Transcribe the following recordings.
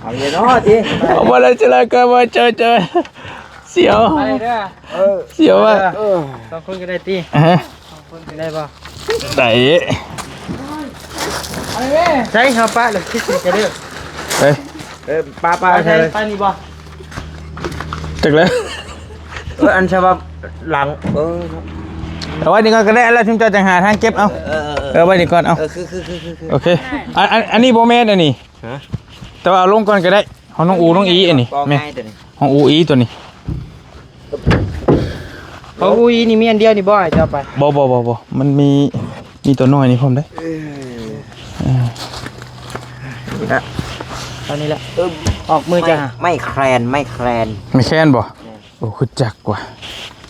ເອົາເລີຍເນາະຕິ ເອົາບໍ່ໄດ້ ຈະລາກະວ່າເຈົ້າ ເຈົ້າ ສຽວ ໄປເດີ ເອີ ສຽວວ່າ ເອີ ສອງຄົນກໍໄດ້ຕິ ຮະ ສອງຄົນກໍໄດ້ບໍ່? ໄດ້ ໃສ່ເຮົາປະແລ້ວຄິດຊິກະເດີ ເອີ ເອີ ປະ ປະ ປະໃສ່ ໃສ່ ປະນີ້ບໍ່? ຈັກແລ້ວ ເອີ ອັນສະບັບຫຼັງ ເອີ ເອົາໄວ້ນີ້ກ່ອນກໍໄດ້ ແລ້ວຊຸມເຈົ້າຈັ່ງຫາທາງເກັບເອົາ ເອີ ເອີ ເອີ ເອົາໄວ້ນີ້ກ່ອນ ເອົາ ເອີ ຄື ຄື ຄື ຄື ຄື ໂອເຄ ອັນ ອັນ ອັນນີ້ບໍ່ແມ່ນ ອັນນີ້ ຮະ ແຕ່ວ່າເອົາລົງກ່ອນກໍໄດ້ ຂອງນ້ອງອູ ນ້ອງອີ ອັນນີ້ ແມ່ນ ຂອງອູອີຕົວນີ້ ຂອງອູອີນີ້ມີອັນດຽວນີ້ບໍ່ ໃຫ້ເຈົ້າໄປ ບໍ່ ບໍ່ ບໍ່ ບໍ່ ມັນມີ ມີຕົວນ້ອຍນີ້ພ້ອມເດ້ ເອີ ເອີ ນີ້ລະ ເອົານີ້ລະ ອືມ ອອກມື ໄມ້ ຈ້າ ໄມ້ແຄຣນ ໄມ້ແຄຣນ ໄມ້ແຄຣນບໍ່? ແມ່ນ ໂອ້ ຄືຈັກວ່າ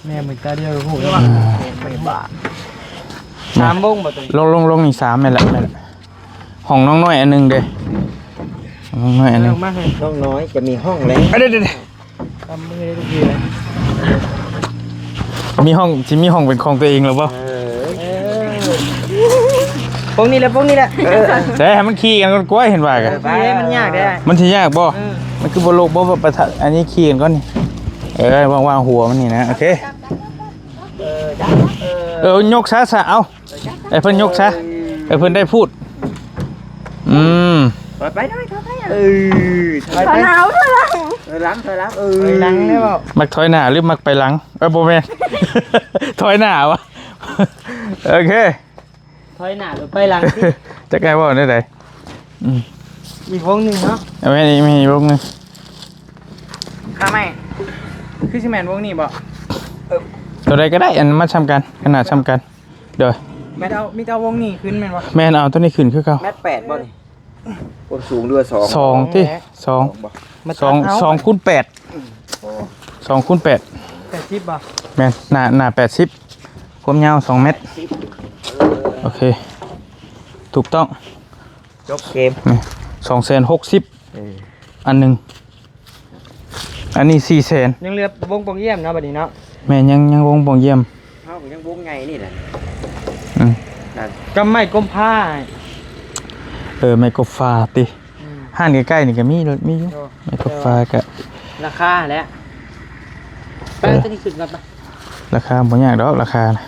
ແມ່ນ ມືຕາດຽວຮູ້ແລ້ວວ່າ ອືມ ໄມ້ບາດ ສາມວົງບໍ່ຕົວນີ້ ລົງ ລົງ ລົງນີ້ສາມແມ່ນລະ ແມ່ນລະ ຫ້ອງນ້ອງນ້ອຍອັນໜຶ່ງເດ້ ຫ້ອງນ້ອງນ້ອຍອັນໜຶ່ງ ເອົາມາໃຫ້ ນ້ອງນ້ອຍຈະມີຫ້ອງແລ້ວ ເອີ ເດີໆໆ ກຳມືໄດ້ທຸກທີເລີຍ ມີຫ້ອງ ຊິມີຫ້ອງເປັນຂອງຕົວເອງແລ້ວບໍ່? ເອີ ເອີ ພວກນີ້ແຫຼະ ພວກນີ້ແຫຼະ ເອີ ແຕ່ໃຫ້ມັນຂີ່ກັນກ່ອນກວ່າ ເຫັນວ່າກັນ ເອີ ມັນຍາກເດ້ ມັນຊິຍາກບໍ່? ເອີ ມັນຄືບໍ່ລົງ ບໍ່ ບໍ່ປະທະ ອັນນີ້ຂີ່ກັນກ່ອນນີ້ ເອີ ວາງ ວາງຫົວມັນນີ້ນະ ໂອເຄ ເອີ ຍົກຊະ ຊະ ເອົາ ໃຫ້ເພິ່ນຍົກຊະ ໃຫ້ເພິ່ນໄດ້ພູດ ອືມ ຖອຍໄປ ຖອຍ ຖອຍໄປ ເອີ ຖອຍໄປ ຖອຍຫຼັງ ຖອຍຫຼັງ ເອີ ຖອຍຫຼັງ ຖອຍຫຼັງ ເອີ ຖອຍຫຼັງເດ້ບໍ່? ມັກຖອຍໜ້າ ຫຼື ມັກໄປຫຼັງ? ເອີ ບໍ່ແມ່ນ ຖອຍໜ້າວະ ໂອເຄ ຖອຍໜ້າ ຫຼື ໄປຫຼັງຕິ ຈັກໃຫ້ເວົ້າແນວໃດ ອືມ ອີກວົງໜຶ່ງເນາະ ເອົາແມ່ນອີກ ແມ່ນອີກວົງໜຶ່ງ ຂ້າໄມ້ ຄືຊິແມ່ນວົງນີ້ບໍ່? ເອີ ຕົວໃດກໍໄດ້ ອັນມັນສ່ຳກັນ ຂະໜາດສ່ຳກັນ ໂດຍ ມີແຕ່ເອົາ ມີແຕ່ເອົາວົງນີ້ຂຶ້ນແມ່ນບໍ່? ແມ່ນ ເອົາຕົວນີ້ຂຶ້ນຄືເກົ່າ ແມັດແປດບໍ່ນີ້? ຄວາມສູງເຫຼືອສອງ ສອງຕິ ສອງ ສອງບໍ່? ສອງ ສອງຄູນແປດ ສອງຄູນແປດ ແປດສິບບໍ່? ແມ່ນ ໜ້າ ໜ້າແປດສິບ ຄວາມຍາວສອງແມັດ ໂອເຄ ຖືກຕ້ອງ ຈົບເກມ ນີ້ ສອງແສນຫົກສິບ ເອີ ອັນໜຶ່ງ ອັນນີ້ສີ່ແສນ ຍັງເຫຼືອວົງປ່ອງຢ້ຽມເນາະ ບັດນີ້ເນາະ ແມ່ນ ຍັງ ຍັງວົງປ່ອງຢ້ຽມ ເຮົາກໍຍັງວົງໃຫຍ່ນີ້ແຫຼະ ອືມ ກັບໄມ້ກົມຟ້າ ເອີ ໄມ້ກົມຟ້າຕິ ອືມ ຮ້ານໃກ້ໆນີ້ກໍມີ ມີຢູ່ ໂອ້ ໄມ້ກົມຟ້າກໍ ລາຄາແຫຼະ ໄປ ເອີ ຕົວນີ້ຂຶ້ນກ່ອນໄປ ລາຄາບໍ່ຍາກດອກ ລາຄານະ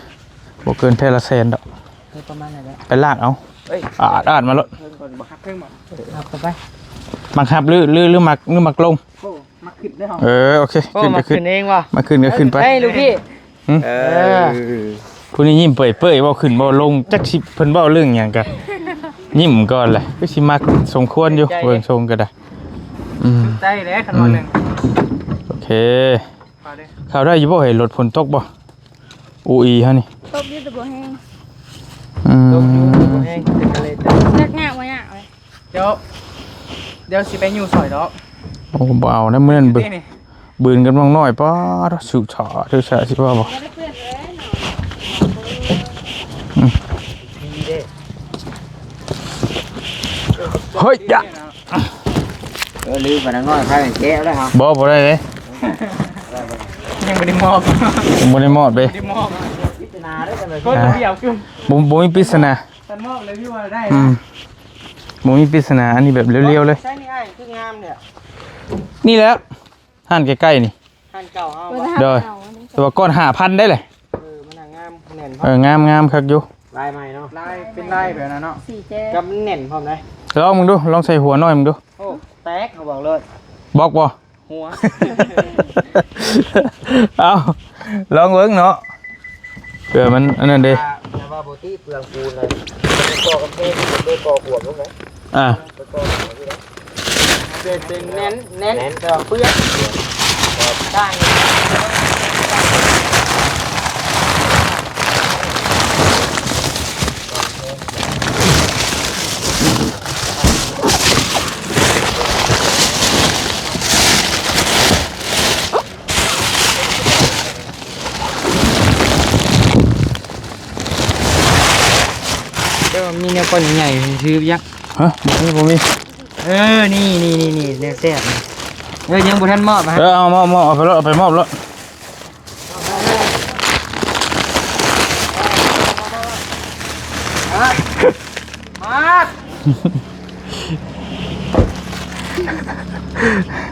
ບໍ່ເກີນແຜ່ນລະແສນດອກ ເອີ ປະມານນັ້ນແຫຼະ ໄປລາກເອົາ ເອີຍ ອາດໆມາໂລດ ເທິງກ່ອນ ບໍ່ຮັບເທິງບໍ່? ເອີ ຮັບເຂົ້າໄປ ມັກຮັບ ຫຼື ຫຼື ຫຼື ມັກ ຫຼື ມັກລົງ? ໂອ້ ມັກຂຶ້ນເດີ ເອີ ໂອເຄ ໂອ້ ຂຶ້ນກໍຂຶ້ນ ມັກຂຶ້ນເອງວ່າ ມັກຂຶ້ນກໍຂຶ້ນໄປ ເອີ ລູກພີ່ ຫຶ? ເອີ ເອີ ຜູ້ນີ້ຍິ້ມເປີຍໆ ເວົ້າຂຶ້ນເວົ້າລົງ ຈັກຊິເພິ່ນເວົ້າເລື່ອງຫຍັງກະຍິ້ມກ່ອນແຫຼະ ຄືຊິມັກສົມຄວນຢູ່ ເບິ່ງຊົງກໍໄດ້ ອືມ ໃຈເດ້ ຄັນວ່າເລື່ອງ ອືມ ໂອເຄ ເຂົ້າໄດ້ຢູ່ບໍ່ເຮີ້ຍ? ລົດຝົນຕົກບໍ່? ອູອີເຮົານີ້ ຕົກຢູ່ແຕ່ບໍ່ແຮງ ອືມ ຕົກຢູ່ແຕ່ບໍ່ແຮງ ເປັນກະເລຍ ຈັກຍາກບໍ່ຍາກເລີຍ ດຽວ ດຽວຊິໄປຍູ້ຊ່ອຍດອກ ໂອ້ ບໍ່ເອົານະ ມື້ນັ້ນບືນກັບນ້ອງນ້ອຍ ປາດ ສຸດທ້າຍ ຖືສາຊິວ່າບໍ່ ອືມ ເຮີ້ຍ ຢະ ເອີ ລືມວ່ານ້ອງນ້ອຍພາກັນແກະແລ້ວເຮົາ ບໍ່ ບໍ່ໄດ້ເດ້ ຍັງບໍ່ໄດ້ມອບ ຍັງບໍ່ໄດ້ມອບເດ້ ບໍ່ໄດ້ມອບ ພິຈາລະນາເດີ ບໍ່ໄດ້ເອົາຄືນ ບໍ່ ບໍ່ມີພິຈາລະນາ ຄັນມອບແລ້ວຄືວ່າໄດ້ ອືມ ບໍ່ມີພິຈາລະນາ ອັນນີ້ແບບລຽວໆເລີຍ ໃຊ້ນີ້ອ້າຍ ຄືງາມແທ້ ນີ້ແຫຼະ ຮ້ານໃກ້ໆນີ້ ຮ້ານເກົ່າເຮົາ ໂດຍ ແຕ່ວ່າກ້ອນຫ້າພັນໄດ້ເລີຍ ເອີ ມັນໜາງາມ ແໜ້ນ ເອີ ງາມໆ ຄັກຢູ່ ລາຍໃໝ່ເນາະ ລາຍ ເປັນລາຍແບບນັ້ນເນາະ ສີແຈ້ ກັບແໜ້ນພ້ອມເດ້ ລອງເບິ່ງດູ ລອງໃສ່ຫົວນ້ອຍເບິ່ງດູ ໂອ້ ແຕກ ເຮົາບອກເລີຍ ບອກບໍ່? ຫົວ ເອົາ ລອງເບິ່ງເນາະ ເພື່ອມັນອັນນັ້ນເດ້ ແຕ່ວ່າບໍ່ຕິເປືອງປູນເລີຍ ເປັນກໍ່ກຳແພງ ເປັນກໍ່ຂວບລົງໄດ໋ ອ່າ ເປັນກໍ່ຂວບຢູ່ໄດ໋ ເປັນແໜ້ນ ແໜ້ນ ແໜ້ນ ແຕ່ວ່າເປືອງ ໄດ້ ແຕ່ວ່າມີແນວກ້ອນໃຫຍ່ ຖືຢາກ ຮະ ບໍ່ມີ ບໍ່ມີ ເອີ ນີ້ ນີ້ ນີ້ ນີ້ ແນວແຊບ ເອີ ຍັງບໍ່ທັນມອບ ເອີ ເອົາມອບ ມອບ ເອົາໄປໂລດ ເອົາໄປມອບໂລດ ມາດ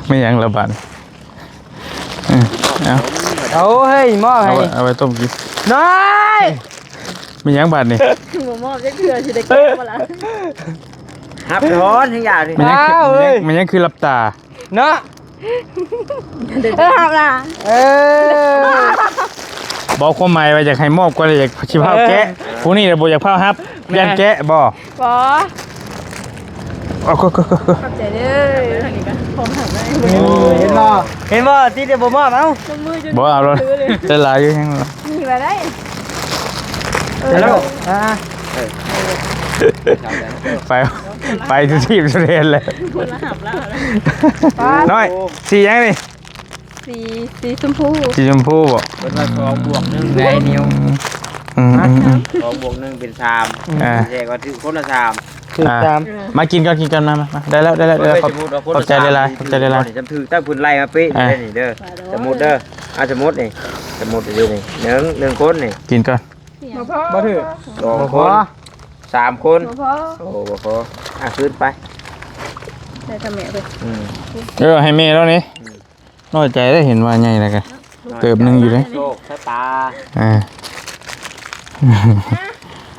ແມ່ນຫຍັງລະບາດນີ້ ເອີ ເອົາ ເອົາເຮີ້ຍ ມອບໃຫ້ ເອົາໄວ້ ເອົາໄວ້ຕົ້ມກິນ ນ້ອຍ ແມ່ນຫຍັງບາດນີ້ ບໍ່ມອບຈັກເທື່ອ ຊິໄດ້ກິນບໍ່ລະ ຮັບຮ້ອນໃຫ້ຢາກນີ້ ແມ່ນຫຍັງຄື ອ້າວເອີຍ ແມ່ນຫຍັງ ແມ່ນຫຍັງຄືຫຼັບຕາ ເນາະ ເອີ ຮັບລະ ເອີ ບອກຄວາມໝາຍວ່າຢາກໃຫ້ມອບກ່ອນ ແລ້ວຢາກຊິພາວແກະ ເອີ ຜູ້ນີ້ລະບໍ່ຢາກພາວຮັບ ແມ່ນ ຢ້ານແກະບໍ່? ບໍ່ ເອົາ ຂອບໃຈເດີ ໂອ້ ເຫັນບໍ່ ເຫັນບໍ່ ຕິດແຕ່ບໍ່ມອບ ເອົ້າ ບໍ່ເອົາໂລດ ຫຼາຍຢູ່ແຮງ ນີ້ວ່າໄດ້ ເອີ ເອີ ອ່າ ໄປ ໄປທຸກທີບທຸກແດນເລີຍ ຄົນລະຮັບລະ ນ້ອຍ ສີຫຍັງນີ້? ສີ ສີຊົມພູ ສີຊົມພູບໍ່? ເພິ່ນວ່າສອງບວກໜຶ່ງໄດ້ນິວ ອືມ ສອງບວກໜຶ່ງເປັນສາມ ອ່າ ແຕ່ກໍຖືກຄົນລະສາມ ຖືກ ອ່າ ສາມ ມາກິນກ່ອນ ກິນກ່ອນ ມາ ມາ ມາ ໄດ້ແລ້ວ ໄດ້ແລ້ວ ເອີ ຂອບ ສມມຸດວ່າຄົນລະສາມ ຂອບໃຈຫຼາຍໆ ຂອບໃຈຫຼາຍໆ ນີ້ ຈຳຖືກຕັ້ງເພິ່ນໄລ່ມາເປະ ອ່າ ນີ້ເດີ ສົມມຸດເດີ ອ່າ ສົມມຸດນີ້ ສົມມຸດຢູ່ນີ້ ໜຶ່ງ ໜຶ່ງຄົນນີ້ ກິນກ່ອນ ບໍ່ພໍ ບໍ່ຖືກ ສອງຄົນ ສາມຄົນ ບໍ່ພໍ ໂອ້ ບໍ່ພໍ ອ່ະ ຂຶ້ນໄປ ໄດ້ທຳແມ່ເພິ່ນ ອືມ ເອີ ໃຫ້ແມ່ລາວນີ້ ອືມ ນ້ອຍໃຈໄດ້ ເຫັນວ່າໃຫຍ່ແລ້ວກະ ນ້ອຍໃຈ ເຕີບໜຶ່ງຢູ່ເດ້ ໂຊກຊະຕາ ອ່າ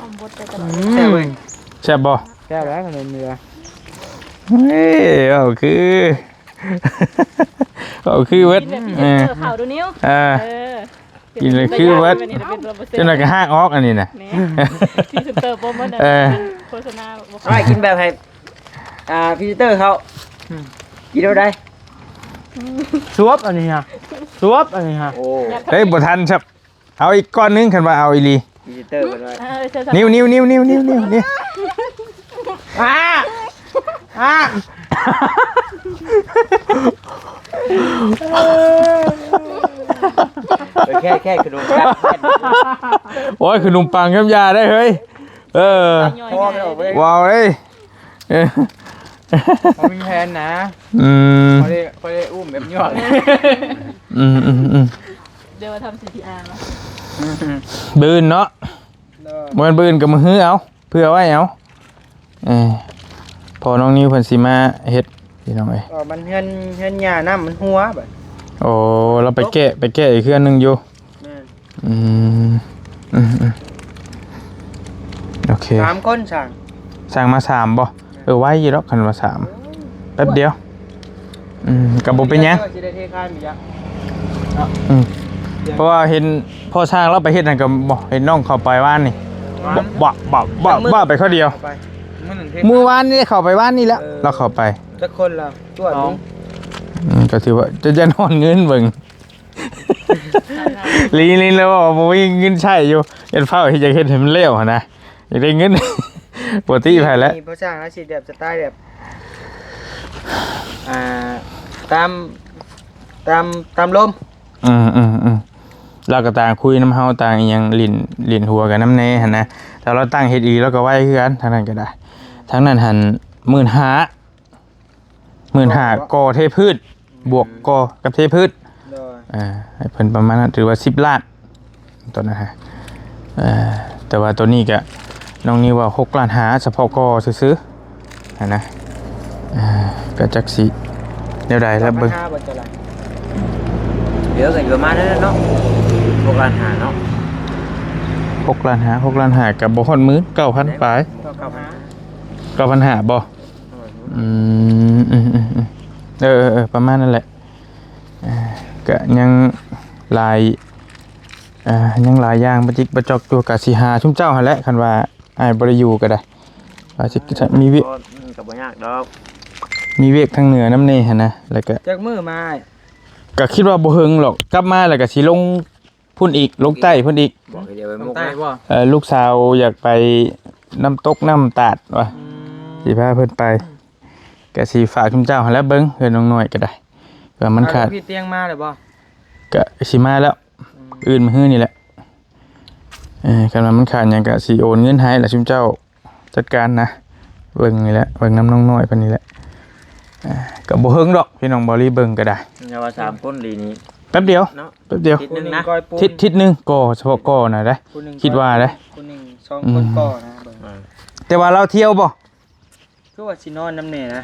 ອອມບົດໄປຕະຫຼອດ ແຊບເວີຍ ແຊບບໍ່? ແຊບແລ້ວຂະໜົມເຫຼືອ ເອີຍ ເວົ້າຄື ເວົ້າຄືເວີດ ກິນແບບພຣີເຊັນເຕີເຂົ້າດູນິວ ເອີ ເອີ ກິນແລ້ວຄືເວີດ ເປັນເປີເຊັນ ຈັ່ງໃດກໍຫາກອອກອັນນີ້ນະ ແມ່ນ ພຣີເຊັນເຕີບໍ່ໝົດ ເອີ ໂຄສະນາບໍ່ ອ້າຍກິນແບບໃຫ້ ອ່າ ພຣີເຊັນເຕີເຂົ້າ ອືມ ກິນແນວໃດ ສວບອັນນີ້ຮະ ສວບອັນນີ້ຮະ ໂອ້ ເຮີ້ຍ ບໍ່ທັນຊັບ ເອົາອີກກ້ອນໜຶ່ງ ຄັນວ່າເອົາອີ່ຫຼີ ມີເຕີເພິ່ນວ່າ ເອີ ໃສ່ ນິ້ວ ນິ້ວ ນິ້ວ ນິ້ວ ນິ້ວ ນິ້ວ ນີ້ ອ້າ ອ້າ ເອີ ແຄ່ ແຄ່ຂະໜົມປັງ ໂອ້ຍ ຂະໜົມປັງຍຳຢາໄດ້ເຮີ້ຍ ເອີ ພໍແລ້ວເວີຍ ວ້າວເອີຍ ເອີ ເຂົາມີແຜນນະ ອືມ ຂ້ອຍໄດ້ ຂ້ອຍໄດ້ອຸ້ມແບບຍອດ ອືມ ອືມ ອືມ ເດີວ່າທຳຊີພີອາ ມື້ອື່ນເນາະ ໂດຍ ບໍ່ແມ່ນມື້ອື່ນກໍມື້ຮືເອົາ ເພື່ອໄວ້ເອົາ ເອີ ພໍ່ນ້ອງນິວເພິ່ນຊິມາເຮັດ ພີ່ນ້ອງເອີຍ ກໍມັນເຮືອນ ເຮືອນຍ່ານ້ຳມັນຮົ່ວບັດ ໂອ້ ລາວໄປແກ້ ໄປແກ້ອີກເຮືອນໜຶ່ງຢູ່ ແມ່ນ ອືມ ອືມ ອືມ ໂອເຄ ສາມຄົນຊ່າງ ຊ່າງມາສາມບໍ່? ເອີ ໄວຢູ່ດອກ ຄັນວ່າສາມ ແປັບດຽວ ອືມ ກໍບໍ່ເປັນຫຍັງ ຊິໄດ້ເທຄານໄປຢາກ ອືມ ເພາະວ່າເຫັນພໍ່ຊ່າງລາວໄປເຮັດນັ້ນກໍບໍ່ ເຫັນນ້ອງເຂົ້າໄປວານນີ້ ບະ ບະ ບະ ບະ ບະ ໄປຄົນດຽວ ມື້ວານນີ້ເຂົ້າໄປວານນີ້ແຫຼະ ເອີ ລາວເຂົ້າໄປ ຈັກຄົນລະ ສອງ ອືມ ກໍຖືວ່າຈະ ຈະນອນເງິນເບິ່ງ ລີລິນແລ້ວວ່າບໍ່ມີເງິນໃຊ້ຢູ່ ເຮັດຟ້າວເຮັດ ຢາກເຮັດໃຫ້ມັນແລ້ວຫັ້ນນະ ຢາກໄດ້ເງິນ ບໍ່ຕິໃຜແຫຼະ ມີຜູ້ຊ່າງລາວຊິແບບສະໄຕແບບ ອ່າ ຕາມ ຕາມ ຕາມລົມ ອືມໆໆ ລາວກໍຕ່າງຄຸຍນຳເຮົາ ຕ່າງອີ່ຫຍັງ ຫຼິ້ນ ຫຼິ້ນຫົວກັນນຳແດ່ຫັ້ນນະ ແຕ່ລາວຕັ້ງເຮັດອີ່ຫຼີ ລາວກໍໄວຄືກັນ ທາງນັ້ນກໍໄດ້ ທາງນັ້ນຫັ້ນ ໝື່ນຫ້າ ໝື່ນຫ້າ ກໍເທພື້ນ ບວກກໍກັບເທພື້ນ ໂດຍ ອ່າ ໃຫ້ເພິ່ນປະມານນັ້ນ ຖືວ່າສິບລ້ານ ຕອນນັ້ນຮະ ເອີ ແຕ່ວ່າໂຕນີ້ກະ ນ້ອງນິວວ່າຫົກລ້ານຫ້າ ສະເພາະກໍຊື່ໆ ຫັ້ນນະ ເອີ ກະຈັກຊິແນວໃດລະເບິ່ງ ເດີ ກໍຢູ່ປະມານນັ້ນແຫຼະເນາະ ຫົກລ້ານຫ້າເນາະ ຫົກລ້ານຫ້າ ຫົກລ້ານຫ້າ ກໍບໍ່ຮອດໝື່ນ ເກົ້າພັນປາຍ ເກົ້າພັນຫ້າ ເກົ້າພັນຫ້າ ບໍ່ ອືມ ອືມ ອືມ ອືມ ເອີ ເອີ ເອີ ປະມານນັ້ນແຫຼະ ເອີ ກະຍັງຫຼາຍ ເອີ ຍັງຫຼາຍຢ່າງປະຈິກປະຈອກຢູ່ ກະຊິຫາຊຸມເຈົ້າຫັ້ນແຫຼະ ຄັນວ່າອ້າຍບໍ່ໄດ້ຢູ່ກໍໄດ້ ວ່າຊິມີວຽກ ກໍບໍ່ຍາກດອກ ມີວຽກທາງເໜືອນຳແດ່ຫັ້ນນະ ແລ້ວກະ ຈັກມື້ມາອ້າຍ ກະຄິດວ່າບໍ່ເຫິງດອກ ກັບມາແລ້ວກະຊິລົງ ພຸ້ນອີກ ລົງໃຕ້ພຸ້ນອີກ ບອກໃຫ້ດຽວໄປມຸກນະ ເອີ ລູກສາວຢາກໄປນ້ຳຕົກນ້ຳຕາດວ່າ ອືມ ຊິພາເພິ່ນໄປ ກະຊິຝາກຊຸມເຈົ້າຫັ້ນແຫຼະເບິ່ງ ເຮືອນນ້ອງນ້ອຍກໍໄດ້ ວ່າມັນຂາດ ອ້າວ ພີ່ຕຽງມາແລ້ວບໍ່? ກະຊິມາແລ້ວ ອືມ ອື່ນມື້ຮືນີ້ແຫຼະ ເອີ ຄັນວ່າມັນຂາດຫຍັງກະຊິໂອນເງິນໃຫ້ລະ ຊຸມເຈົ້າ ຈັດການນະ ເບິ່ງນີ້ແຫຼະ ເບິ່ງນຳນ້ອງນ້ອຍເພິ່ນນີ້ແຫຼະ ອ່າ ກໍບໍ່ເຫິງດອກ ພີ່ນ້ອງ ເບົາລີເບິ່ງກໍໄດ້ ຢ່າວ່າສາມຄົນລີນີ້ ແປັບດຽວເນາະ ແປັບດຽວ ທິດໜຶ່ງນະ ທິດ ທິດໜຶ່ງກໍ ສະເພາະກໍນະເດ້ ຄິດວ່າເດ້ ຜູ້ໜຶ່ງສອງຄົນກໍນະ ເບິ່ງ ອ່າ ແຕ່ວ່າລາວທ່ຽວບໍ່? ຄືວ່າຊິນອນນຳແດ່ນະ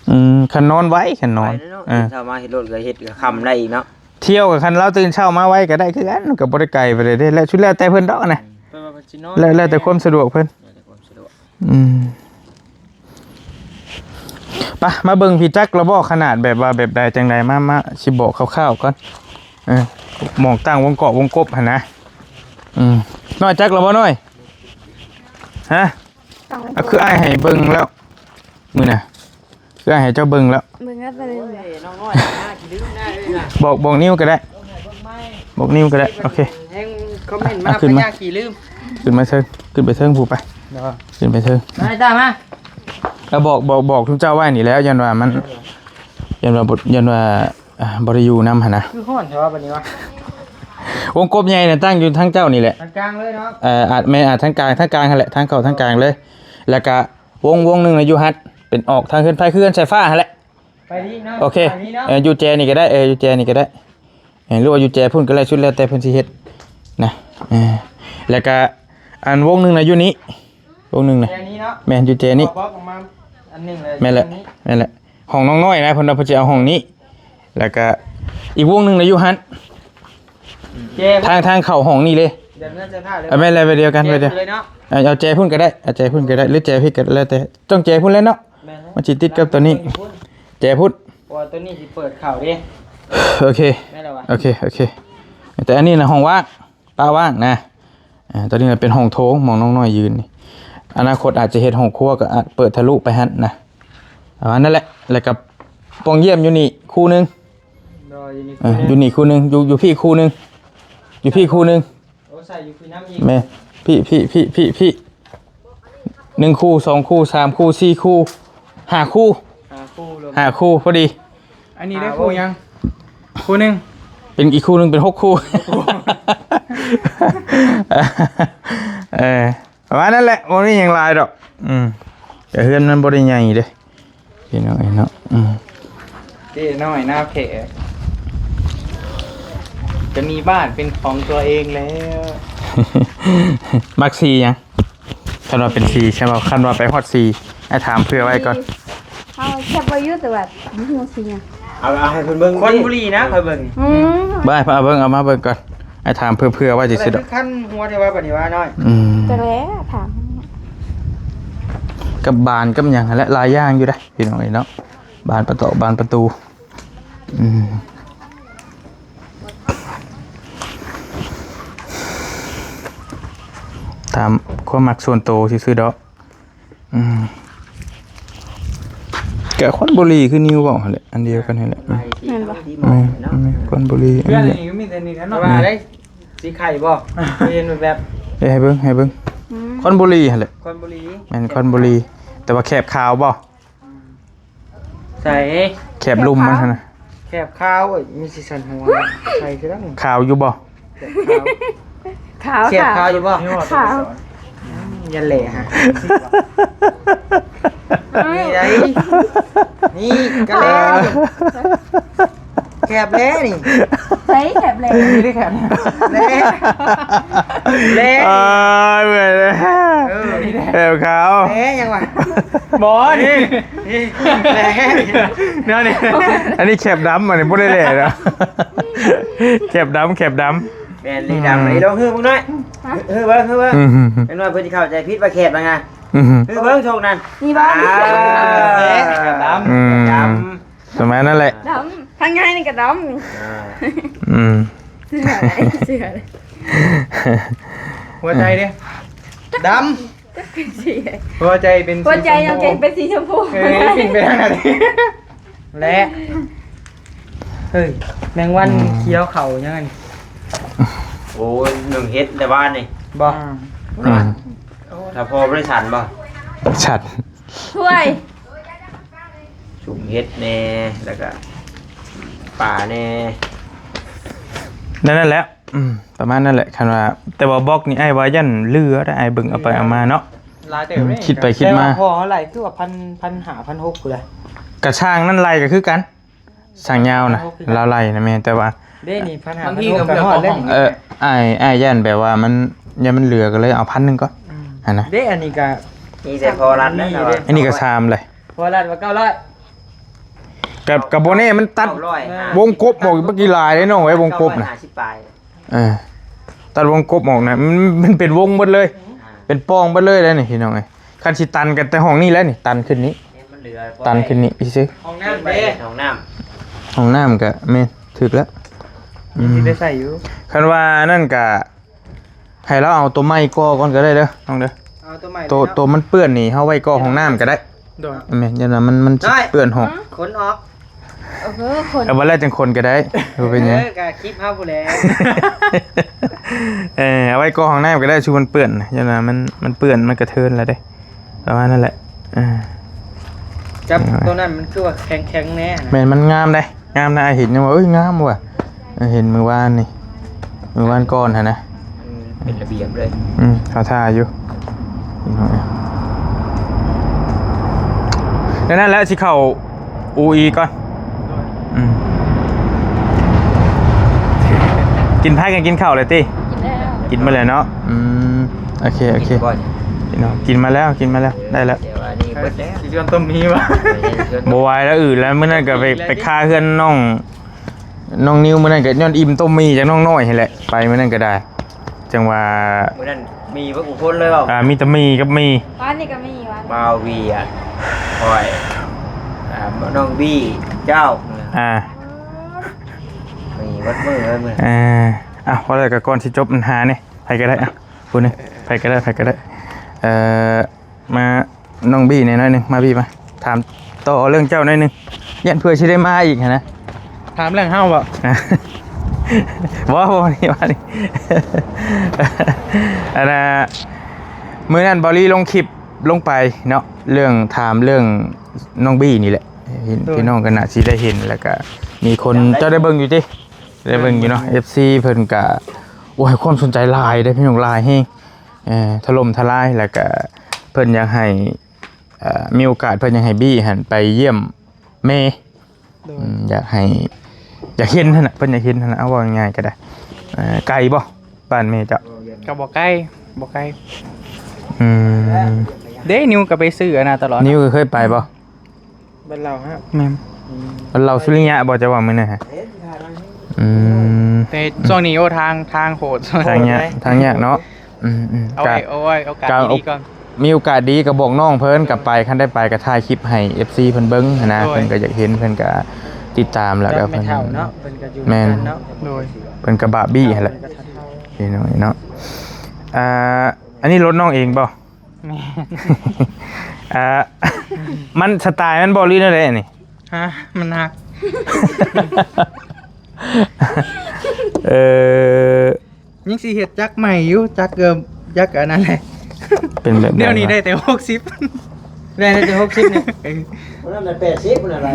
ອືມ ຄັນນອນໄວ ຄັນນອນ ໄວເນາະ ເອີ ຕື່ນເຊົ້າມາເຮັດລົດກໍເຮັດກໍຄ່ຳໄດ້ອີກເນາະ ທ່ຽວກໍຄັນລາວຕື່ນເຊົ້າມາໄວກໍໄດ້ຄືກັນ ກໍບໍ່ໄດ້ໄກປານໃດເດ້ ແລ້ວ ສຸດແລ້ວແຕ່ເພິ່ນດອກນະ ແລ້ວ ແລ້ວແຕ່ຄວາມສະດວກເພິ່ນ ແລ້ວແຕ່ຄວາມສະດວກ ອືມ ໄປ ມາເບິ່ງພີ້ຈັກລະບໍ່ ຂະໜາດແບບວ່າແບບໃດຈັ່ງໃດ ມາ ມາ ຊິບອກຄ່າວໆກ່ອນ ເອີ ໝ່ອງຕັ້ງວົງເກາະວົງກົບຫັ້ນນະ ອືມ ນ້ອຍຈັກລະບໍ່ນ້ອຍ ຮະ ອ່າ ຄືອ້າຍໃຫ້ເບິ່ງແລ້ວ ມື້ນະ ຄືອ້າຍໃຫ້ເຈົ້າເບິ່ງແລ້ວ ເບິ່ງແລ້ວໄປເລີຍ ໂອ້ຍ ນ້ອງນ້ອຍ ໜ້າຂີ້ລືມໜ້າເລີຍນະ ບອກ ບອກນິວກໍໄດ້ ບອກນິວກໍໄດ້ ໂອເຄ ແຮງຄອມເມັນມາ ອ່ະ ຂຶ້ນມາ ພະຍາຂີ້ລືມ ຂຶ້ນມາເທິງ ຂຶ້ນໄປເທິງພຸ້ນໄປ ເດີ ຂຶ້ນໄປເທິງ ມາ ຕາມມາ ເອົາ ບອກ ບອກ ບອກທຸກເຈົ້າໄວ້ນີ້ແຫຼະ ຢ້ານວ່າມັນ ຢ້ານວ່າບໍ່ ຢ້ານວ່າ ອ່າ ບໍ່ໄດ້ຢູ່ນຳຫັ້ນນະ ຄືຮ້ອນແທ້ວ່າບັດນີ້ວະ ວົງກົບໃຫຍ່ນະຕັ້ງຢູ່ທາງເຈົ້ານີ້ແຫຼະ ທາງກາງເລີຍເນາະ ເອີ ອາດແມ່ນ ອາດທາງກາງ ທາງກາງຫັ້ນແຫຼະ ທາງເຂົ້າທາງກາງເລີຍ ແລ້ວກະ ວົງ ວົງໜຶ່ງນະຢູ່ຫັ້ນ ເປັນອອກທາງເຮືອນໄຟ ຄືເຮືອນສາຍຟ້າຫັ້ນແຫຼະ ໄປນີ້ເນາະ ໂອເຄ ໄປນີ້ເນາະ ເອີ ຢູ່ແຈນີ້ກໍໄດ້ ເອີ ຢູ່ແຈນີ້ກໍໄດ້ ເອີ ຫຼືວ່າຢູ່ແຈພຸ້ນກໍໄດ້ ສຸດແລ້ວແຕ່ເພິ່ນຊິເຮັດນະ ເອີ ແລ້ວກະ ອັນວົງໜຶ່ງນະຢູ່ນີ້ ວົງໜຶ່ງນະ ແຈນີ້ເນາະ ແມ່ນ ຢູ່ແຈນີ້ ເອົາບລັອກອອກມາອັນໜຶ່ງເລີຍ ແມ່ນແຫຼະ ນີ້ ແມ່ນແຫຼະ ຫ້ອງນ້ອງນ້ອຍນະ ເພິ່ນວ່າເພິ່ນຊິເອົາຫ້ອງນີ້ ແລ້ວກະອີກວົງໜຶ່ງນະຢູ່ຫັ້ນ ແຈ ທາງ ທາງເຂົ້າຫ້ອງນີ້ເລີຍ ແບບນັ້ນຈະຖ້າເລີຍ ເອົາແມ່ນແຫຼະ ແບບດຽວກັນ ແຈ ແບບດຽວ ເລີຍເນາະ ເອົາ ເອົາແຈພຸ້ນກໍໄດ້ ເອົາແຈພຸ້ນກໍໄດ້ ຫຼືແຈພີ້ກໍແລ້ວແຕ່ ຕ້ອງແຈພຸ້ນແຫຼະເນາະ ແມ່ນແຫຼະ ມັນຊິຕິດກັບຕົວນີ້ ແຈພຸ້ນ ເພາະວ່າຕົວນີ້ຊິເປີດເຂົ້າເດ້ ໂອເຄ ແມ່ນແລ້ວວະ ໂອເຄ ໂອເຄ ແຕ່ອັນນີ້ນະຫ້ອງວ່າງ ປະວ່າງນະ ອ່າ ຕອນນີ້ເປັນຫ້ອງໂຖງ ໝ່ອງນ້ອງນ້ອຍຢືນນີ້ ອະນາຄົດອາດຈະເຮັດຫ້ອງຄົວ ກໍອາດເປີດທະລຸໄປຫັ້ນນະ ປະມານນັ້ນແຫຼະ ແລ້ວກໍປ່ອງຢ້ຽມຢູ່ນີ້ຄູ່ໜຶ່ງ ໂດຍ ຢູ່ນີ້ ເອີ ຢູ່ນີ້ຄູ່ໜຶ່ງ ຢູ່ ຢູ່ພີ້ຄູ່ໜຶ່ງ ຢູ່ພີ້ຄູ່ໜຶ່ງ ໂອ້ ໃສ່ຢູ່ພີ້ນຳອີກ ແມ່ນ ພີ້ ພີ້ ພີ້ ພີ້ ໜຶ່ງຄູ່ ສອງຄູ່ ສາມຄູ່ ສີ່ຄູ່ ຫ້າຄູ່ ຫ້າຄູ່ ຫ້າຄູ່ພໍດີ ອັນນີ້ໄດ້ຄູ່ຫຍັງ ຄູ່ໜຶ່ງ ເປັນອີກຄູ່ໜຶ່ງເປັນຫົກຄູ່ ເອີ ປະມານນັ້ນແຫຼະ ບໍ່ມີຫຍັງຫຼາຍດອກ ອືມ ແຕ່ເຮືອນມັນບໍ່ໄດ້ໃຫຍ່ເດ້ ພີ່ນ້ອງເອີຍເນາະ ອືມ ເຈ້ນ້ອຍນາແພ ຈະມີບ້ານເປັນຂອງຕົວເອງແລ້ວ ມັກສີຫຍັງ? ຄັນວ່າເປັນສີ່ ຄັນວ່າ ຄັນວ່າໄປຮອດສີ່ ອ້າຍຖາມເຜື່ອໄວ້ກ່ອນ ເຮົາແຄບໄວ້ຢູ່ ແຕ່ວ່າບໍ່ຮູ້ວ່າສີຫຍັງ ເອົາ ເອົາໃຫ້ເພິ່ນເບິ່ງ ຄວັນບຸຣີນະ ຂ້ອຍເບິ່ງ ອືມ ບໍ່ ໃຫ້ເພິ່ນເອົາເບິ່ງ ເອົາມາເບິ່ງກ່ອນ ອ້າຍຖາມເຜື່ອໆໄວ້ຊື່ໆດອກ ຄັນຫົວແຕ່ວ່າບັດນີ້ວ່ານ້ອຍ ອືມ ຈັກແລ້ວຖາມ ກັບບານກັບຫຍັງຫັ້ນແຫຼະ ຫຼາຍຢ່າງຢູ່ເດ້ ພີ່ນ້ອງເອີຍເນາະ ບານປະຕອກບານປະຕູ ອືມ ຕາມຄວາມມັກສ່ວນໂຕຊື່ໆດອກ ອືມ ກະຄອນບຸຣີຄືນິວເວົ້າຫັ້ນແຫຼະ ອັນດຽວກັນຫັ້ນແຫຼະ ອືມ ແມ່ນບໍ່? ແມ່ນ ແມ່ນ ຄອນບຸຣີ ເພື່ອນນີ້ກໍມີແຕ່ນີ້ແຫຼະເນາະ ວ່າໄດ້ສີໄຂ່ບໍ່? ເຫັນແບບ ເອີ ໃຫ້ເບິ່ງ ໃຫ້ເບິ່ງ ອືມ ຄອນບຸຣີຫັ້ນແຫຼະ ຄອນບຸຣີ ແມ່ນຄອນບຸຣີ ແຕ່ວ່າແຄບຂາວບໍ່? ໃສ່ ແຄບລຸ່ມມັນຫັ້ນນະ ແຄບຂາວ ໂອ້ຍ ມີສີສັນຫົວ ໃສ່ຄືກັນ ຂາວຢູ່ບໍ່? ຂາວ ຂາວ ຂາວຢູ່ບໍ່? ຂາວ ອືມ ຢ່າແຫຼະຫາ ນີ້ໄດ ນີ້ກະແຫຼນີ້ ແຄບແຫຼນີ້ ໃສ່ແຄບແຫຼ ນີ້ໄດ້ແຄບແຫຼ ແຫຼ ອ້າຍ ເມື່ອຍເລີຍ ເອີ ແຄບຂາວ ແຫຼຫຍັງວະ ບໍ່ ນີ້ ນີ້ ແຫຼ ແນວນີ້ ອັນນີ້ແຄບດຳ ອັນນີ້ບໍ່ໄດ້ແຫຼເນາະ ແຄບດຳ ແຄບດຳ ແມ່ນ ນີ້ດຳ ອືມ ນີ້ລອງຮືເບິ່ງໜ້ອຍ ຮະ ຮືເບິ່ງ ຮືເບິ່ງ ອືມ ເຫັນວ່າເພິ່ນຊິເຂົ້າໃຈຜິດວ່າແຄບນະ ອືມ ຮືເບິ່ງໂຊກນັ້ນ ນີ້ບໍ່ ອ່າ ແຄບດຳ ອືມ ດຳ ປະມານນັ້ນແຫຼະ ດຳ ທາງໃຫຍ່ນີ້ກໍດຳ ອ່າ ອືມ ເສື້ອ ເສື້ອ ຫົວໃຈເດ້ ດຳ ເປັນສີ ຫົວໃຈເປັນສີ ຫົວໃຈ ຊົມພູ ຍັງເປັນສີຊົມພູ ເອີຍ ປິ່ນໄປທາງນັ້ນ ແລະ ເຮີ້ຍ ແມງວັນ ອືມ ຂຽວເຂົ້າຫຍັງອັນນີ້ ໂອ້ຍ ໜຶ້ງເຫັດແຕ່ວານນີ້ ບໍ່ ອືມ ຖ້າພໍບໍ່ໄດ້ສັນບໍ່ ສັນ ຖ້ວຍ ຊຸມເຫັດແດ່ ແລ້ວກະປາແດ່ ນັ້ນແຫຼະ ອືມ ປະມານນັ້ນແຫຼະ ຄັນວ່າ ແຕ່ວ່າບລັອກນີ້ອ້າຍວ່າຢ້ານເຫຼືອໄດ໋ ອ້າຍເບິ່ງເອົາໄປເອົາມາເນາະ ຫຼາຍເຕີບ ອືມ ເດ້ ຄິດໄປຄິດມາ ແຕ່ວ່າພໍເຮົາໄລ່ຄືວ່າ ພັນ ພັນຫ້າ ພັນຫົກພຸ້ນແຫຼະ ກະຊ່າງນັ້ນໄລ່ກໍຄືກັນ ຊ່າງຍາວນະ ພັນຫົກຄືກັນ ລາວໄລ່ນະ ແມ່ນ ແຕ່ວ່າ ເດ້ນີ້ ພັນຫ້າ ບາງທີກໍ ພັນຫົກກໍຮອດແລ້ວນີ້ ເອີ ອ້າຍ ອ້າຍຢ້ານແບບວ່າມັນ ຢ້ານມັນເຫຼືອກໍເລີຍເອົາພັນໜຶ່ງກ່ອນ ອືມ ຫັ້ນນະ ເດ້ ອັນນີ້ກໍ ມີແຕ່ພໍລັດແລ້ວ ອັນນີ້ກໍສາມເລີຍ ພໍລັດວ່າເກົ້າຮ້ອຍ ກໍ ກໍບໍ່ແນ່ ມັນຕັດ ເກົ້າຮ້ອຍຫ້າສິບ ວົງກົບອອກບັກອີ່ຫຼາຍເດ້ນ້ອງເອີຍ ວົງກົບນະ ເກົ້າຮ້ອຍຫ້າສິບປາຍ ເອີ ຕັດວົງກົບອອກນະ ມັນ ມັນເປັນວົງໝົດເລີຍ ອ່າ ເປັນປ່ອງໝົດເລີຍເດ້ນີ້ພີ່ນ້ອງເອີຍ ຄັນຊິຕັນກໍແຕ່ຫ້ອງນີ້ແຫຼະນີ້ ຕັນຂຶ້ນນີ້ ໃຫ້ມັນເຫຼືອ ຕັນຂຶ້ນນີ້ຊື່ ຫ້ອງນ້ຳເດ້ ຫ້ອງນ້ຳ ຫ້ອງນ້ຳກໍແມ່ນ ຖືກແລ້ວ ອືມ ຍັງຊິໄດ້ໃຊ້ຢູ່ ຄັນວ່ານັ້ນກໍ ໃຫ້ລາວເອົາໂຕໃໝ່ກໍ່ກ່ອນກໍໄດ້ເດີນ້ອງເດີ ເອົາໂຕໃໝ່ ໂຕ ເລີຍເນາະ ໂຕມັນເປື້ອນນີ້ ເຮົາໄວ້ກໍ່ຫ້ອງນ້ຳກໍໄດ້ ໂດຍ ແມ່ນ ຢ້ານວ່າມັນ ມັນຊິເປື້ອນຫ້ອງ ຂົນອອກ ເອີ ຂົນ ເອົາໄວ້ແລ້ວຈັ່ງຂົນກໍໄດ້ ບໍ່ເປັນຫຍັງ ເອີ ກໍຄລິບເຮົາພຸ້ນແຫຼະ ເອີ ເອົາໄວ້ກໍ່ຫ້ອງນ້ຳກໍໄດ້ ຊຸມມັນເປື້ອນ ຢ້ານວ່າມັນ ມັນເປື້ອນ ມັນກະເທີນແລ້ວເດ້ ປະມານນັ້ນແຫຼະ ເອີ ຈັບໂຕນັ້ນມັນຄືວ່າແຂງໆແດ່ນະ ແມ່ນ ມັນງາມເດ້ ງາມນະ ອ້າຍເຫັນຍັງວ່າ ເອີຍ ງາມວ່ະ ເຫັນມື້ວານນີ້ ມື້ວານກ່ອນຫັ້ນນະ ເປັນລະບຽບເລີຍ ອືມ ເຂົາຖ້າຢູ່ ນັ້ນແຫຼະ ຊິເຂົ້າອູອີກ່ອນ ອືມ ກິນ ພາກັນກິນເຂົ້າແລ້ວຕິ ກິນແລ້ວ ກິນມາແລ້ວເນາະ. ອືມ ໂອເຄ ໂອເຄ ກິນບໍ່? ພີ່ນ້ອງ ກິນມາແລ້ວ ກິນມາແລ້ວ ໄດ້ແລ້ວ. ແຕ່ວ່ານີ້ເບິດແລ້ວ ຊິຊວນຕົ້ມມີວະ. ບໍ່ໄຫວແລ້ວ ອືດແລ້ວ. ມື້ນັ້ນກໍໄປ ໄປຄາເຮືອນນ້ອງ ນ້ອງນິວ. ມື້ນັ້ນກໍຍ້ອນອີ່ມຕົ້ມໝີ່ຈາກນ້ອງນ້ອຍຫັ້ນແຫຼະ ໄປມື້ນັ້ນກໍໄດ້. ຈັ່ງວ່າ ມື້ນັ້ນມີເບິດທຸກຄົນເລີຍເວົ້າ. ອ່າ ມີແຕ່ໝີ່ກັບໝີ່. ບ້ານນີ້ກໍມີວະ ບ່າວວຽດ ຂ້ອຍ ອ່າ ນ້ອງບີ ເຈົ້າ ອ່າ ມີເບິດມື້ເລີຍມື້. ອ່າ ເອົ້າ ວ່າແລ້ວກໍກ່ອນຊິຈົບບັນຫານີ້ ໃຜກໍໄດ້ ອ່ະ ຜູ້ໜຶ່ງ ໃຜກໍໄດ້ ໃຜກໍໄດ້ ເອີ ມາ ນ້ອງບີແດ່ໜ້ອຍໜຶ່ງ ມາບີ ມາຖາມຕໍ່ເລື່ອງເຈົ້າໜ້ອຍໜຶ່ງ ຢ້ານເພື່ອຊິໄດ້ມາອີກຫັ້ນນະ. ຖາມເລື່ອງເຮົາບໍ? ບໍ່ ບໍ່ ນີ້ ວ່ານີ້ ອັນນ່າ ມື້ນັ້ນເບົາລີລົງຄລິບລົງໄປເນາະ ເລື່ອງ ຖາມເລື່ອງນ້ອງບີນີ້ແຫຼະ. ເຫັນ ໂດຍ ພີ່ນ້ອງກໍໜ້າຊິໄດ້ເຫັນ ແລ້ວກໍມີຄົນ ເຈົ້າໄດ້ເບິ່ງຢູ່ຕິ? ໄດ້ເບິ່ງຢູ່ເນາະ ເບິ່ງ ເອັຟຊີ ເພິ່ນກະ ໂອ້ ໃຫ້ຄວາມສົນໃຈຫຼາຍເດ້ພີ່ນ້ອງ ຫຼາຍແຮງ ເອີ ຖະຫຼົ່ມທະລາຍ. ແລ້ວກະເພິ່ນຢາກໃຫ້ ເອີ ມີໂອກາດ ເພິ່ນຢາກໃຫ້ບີຫັ້ນໄປຢ້ຽມແມ່. ໂດຍ ອືມ ຢາກໃຫ້ ຢາກເຫັນຫັ້ນນະ ເພິ່ນຢາກເຫັນຫັ້ນນະ. ເອົາ ເວົ້າງ່າຍໆກໍໄດ້ ເອີ ໄກບໍ່ ບ້ານແມ່ເຈົ້າ? ກໍບໍ່ໄກ ບໍ່ໄກ. ອືມ ເດ້ ນິວກໍໄປຊື້ອັນນັ້ນຕະຫຼອດ. ນິວກໍເຄີຍໄປບໍ່? ບ້ານລາວຮະ? ແມ່ນ ອືມ ບ້ານລາວສຸລິຍະບໍ່ ເຈົ້າວ່າມື້ນັ້ນຮະ? ອືມ ແຕ່ຊ່ວງນີ້ ໂອ້ ທາງ ທາງໂຫດ ທາງຍາກ ທາງຍາກເນາະ. ອືມໆ ເອົາໄວ້ ເອົາໄວ້ໂອກາດດີໆກ່ອນ. ມີໂອກາດດີກໍບອກນ້ອງເພິ່ນ ກໍໄປ ຄັນໄດ້ໄປກໍຖ່າຍຄລິບໃຫ້ເອັຟຊີເພິ່ນເບິ່ງຫັ້ນນະ. ໂດຍ ເພິ່ນກໍຢາກເຫັນ ເພິ່ນກໍຕິດຕາມ ແລ້ວກໍເພິ່ນ ເພິ່ນເນາະ ເພິ່ນກໍຢູ່ ແມ່ນ ນຳກັນເນາະ. ໂດຍ ເພິ່ນກໍບາບບີຫັ້ນແຫຼະ ໂດຍ ພີ່ນ້ອງເນາະ. ອ່າ ອັນນີ້ລົດນ້ອງເອງບໍ່? ແມ່ນ ອ່າ ມັນສະຕາຍມັນບໍ່ ຫຼືແນວໃດອັນນີ້? ຮະ? ມັນໜັກ ເອີ ຍັງຊິເຮັດຈັກໃໝ່ຢູ່ ຈັກ ເອີ ຈັກອັນນັ້ນແຫຼະ. ເປັນແບບໃດວະ? ດຽວນີ້ໄດ້ແຕ່ຫົກສິບ ໄດ້ ໄດ້ແຕ່ຫົກສິບນີ້. ເອີ ມື້ນັ້ນແປດສິບພຸ້ນນະ ໄດ້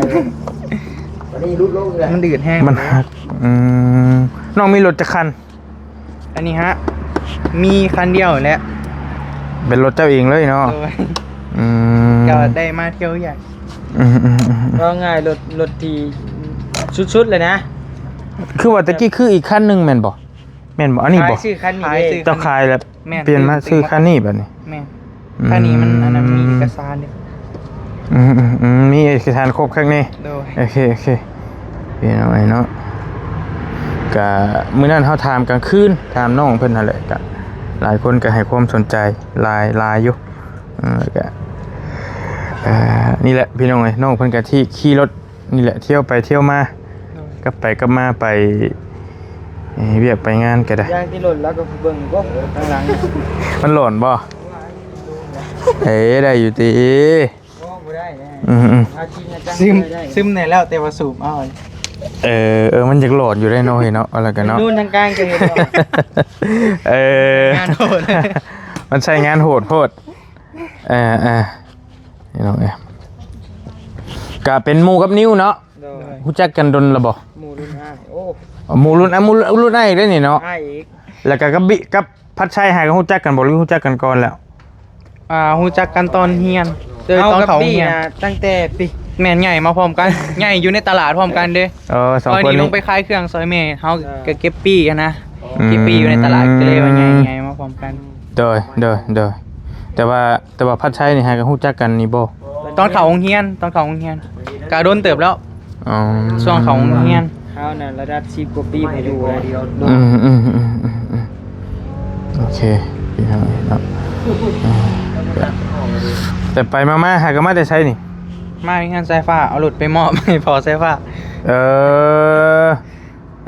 ວັນນີ້ຫຼຸດລົງອີກແລ້ວ ມັນດີດແຮງ ມັນຫັກ. ອືມ ນ້ອງມີລົດຈັກຄັນ? ອັນນີ້ຮະ ມີຄັນດຽວແຫຼະ ເປັນລົດເຈົ້າເອງເລີຍເນາະ? ໂດຍ ອືມ ກໍໄດ້ມາທ່ຽວວຽກ. ອືມໆໆໆ ເວົ້າງ່າຍ ລົດ ລົດທີ່ສຸດໆເລີຍນະ. ຄືວ່າແຕ່ກີ້ຄືອີກຄັນໜຶ່ງແມ່ນບໍ່? ແມ່ນບໍ່? ອັນນີ້ບໍ່? ຂາຍ ຊື້ຄັນນີ້ເດ້ ຂາຍ ຊື້ ເຈົ້າຂາຍແລ້ວ ແມ່ນ ປ່ຽນມາຊື້ຄັນນີ້ບັດນີ້. ແມ່ນ ອືມ ຄັນນີ້ມັນອັນນັ້ນ ມີເອກະສານເດ້. ອືມໆໆ ມີເອກະສານຄົບຄັກແນ່. ໂດຍ ໂອເຄໆ ພີ່ນ້ອງເອີຍເນາະ. ກະມື້ນັ້ນເຮົາຖາມກາງຄືນ ຖາມນ້ອງເພິ່ນຫັ້ນແຫຼະ ກະຫຼາຍຄົນກໍໃຫ້ຄວາມສົນໃຈຫຼາຍ ຫຼາຍຢູ່. ເອີ ກະ ເອີ ນີ້ແຫຼະພີ່ນ້ອງເອີຍ ນ້ອງເພິ່ນກະທີ່ຂີ່ລົດ ນີ້ແຫຼະ ທ່ຽວໄປທ່ຽວມາ ໂດຍ ກັບໄປກັບມາ ໄປ ເອີ ວຽກໄປງານກໍໄດ້. ຢ່າງທີ່ລົດລາວກໍເບິ່ງຢູ່ບໍ່ ທາງຫຼັງ ມັນຫຼອນບໍ່? ເອີ ໄດ້ຢູ່ຕິ? ໂອ້ ບໍ່ໄດ້ແນ່. ອືມໆ ເອົາຈິງເອົາຈັງ ຊຶມ ໄດ້ ຊຶມແນ່ແລ້ວ ແຕ່ວ່າສູບເອົາ. ເອີ ເອີ ມັນຢາກຫຼອນຢູ່ໄດ໋ເນາະ ເຮີ້ຍເນາະ ວ່າແລ້ວກັນເນາະ. ນູນທາງກາງກໍເຫັນບໍ່? ເອີ ງານໂຫດ ມັນໃຊ້ງານໂຫດໂພດ. ເອີໆ ພີ່ນ້ອງເອີຍ ກະເປັນໝູ່ກັບນິວເນາະ. ໂດຍ ຮູ້ຈັກກັນດົນລະບໍ່? ໝູ່ລຸ້ນອ້າຍ. ໂອ້ ໝູ່ລຸ້ນ ອ່າ ໝູ່ລຸ້ນອ້າຍອີກເດ້ນີ້ເນາະ. ອ້າຍອີກ ແລ້ວກະກັບບິ ກັບພັດໄຊຫາກໍຮູ້ຈັກກັນບໍ່ ຫຼືຮູ້ຈັກກັນກ່ອນແລ້ວ? ອ່າ ຮູ້ຈັກກັນຕອນຮຽນ ເອີ ຕອນເຂົ້າໂຮງຮຽນ. ຕັ້ງແຕ່ປີ ແມ່ນ ໃຫຍ່ມາພ້ອມກັນ ໃຫຍ່ຢູ່ໃນຕະຫຼາດພ້ອມກັນເດ້. ເອີ ສອງຄົນນີ້ ລງໄປຂາຍເຄື່ອງຊ່ອຍແມ່ເຮົາ ເອີ ກໍເກັບປີ້ຫັ້ນນະ. ອືມ ເກັບປີ້ຢູ່ໃນຕະຫຼາດ ກໍເລີຍວ່າໃຫຍ່ ໃຫຍ່ມາພ້ອມກັນ. ໂດຍ ໂດຍ ໂດຍ ແຕ່ວ່າ ແຕ່ວ່າພັດໄຊນີ້ຫາກໍຮູ້ຈັກກັນນີ້ບໍ່? ຕອນເຂົ້າໂຮງຮຽນ ຕອນເຂົ້າໂຮງຮຽນ ກະດົນເຕີບແລ້ວ. ອໍ ຊ່ວງເຂົ້າໂຮງຮຽນ ເຮົານັ້ນລະດັບສິບກວ່າປີບໍ່ຢູ່ແລ້ວ. ອືມໆໆໆ ໂອເຄ ພີ່ນ້ອງເນາະ. ແຕ່ໄປມາໆ ຫາກໍມາແຕ່ໃສນີ້? ມາເຮືອນສາຍຟ້າ ເອົາລົດໄປມອບໃຫ້ພໍ່ສາຍຟ້າ. ເອີ